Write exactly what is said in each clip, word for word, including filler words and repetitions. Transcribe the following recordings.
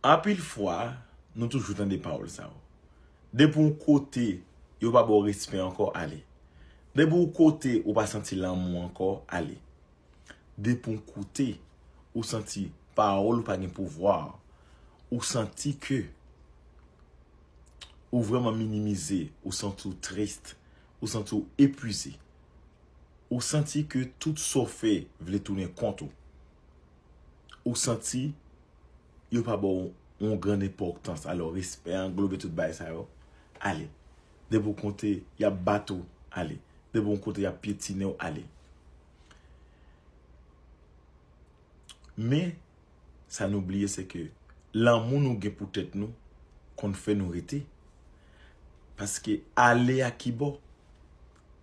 Anpil fwa, nou toujou tande pawòl sa yo. Depi yon kote, yo pa ba w respè ankò, ale. Depi yon kote, ou pa santi lanmou ankò, ale. Depi yon kote, ou santi pawòl ou pa gen pouvwa, ou santi ke ou vrèman minimize, ou santi w tris, ou santi w epuize. Ou santi ke tout sa w fè vle tounen kont ou. Ou santi yo pa ba w yon grann enpòtans. Alò, respè an anglobe tout bagay sa yo. Ale. Depi w konte, y ap bat ou, ale. Depi w konte, y ap pyetinen w, ale. Men, sa nou bliye, se ke lanmou nou gen pou tèt nou konn fè nou rete. Paske ale a ki bò?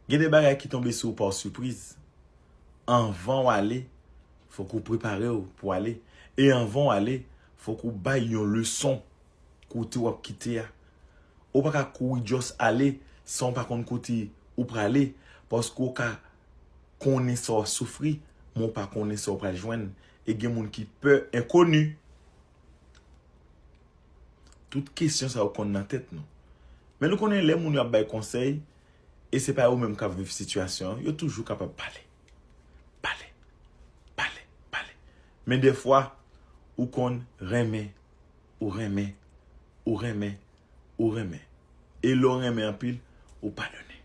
Gen de bagay ki tonbe sou ou pa sipriz. Anvan w ale, fòk ou prepare w pou ale. E anvan w ale, fòk ou bay yon leson kote w ap kite a. Ou pa ka kouri just ale san w pa konn kote ou prale, paske w ka konnen sa w ap soufri, men w pa konnen sa w pral jwenn. E gen moun ki pè enkoni. Tout kesyon sa yo konn nan tèt nou. Men nou konnen lè moun yo ap bay konsèy, e se pa yo menm k ap viv sitiyasyon an, yo toujou kapab pale. Pale. Pale. Pale. Men defwa, ou konn renmen, ou renmen, ou renmen, ou renmen. E lè w renmen anpil, ou padone.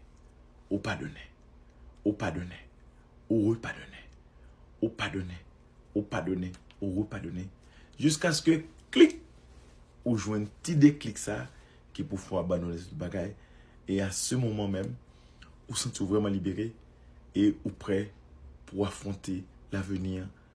Ou padone. Ou padone. Ou repadone. Ou padone. Ou padone. Ou repadone. Jiskaske klik, ou jwenn ti deklik sa ki pou fè w abandone tout bagay. E a se moman menm, ou santi w vrèman libere e ou prè pou w afwonte laveni an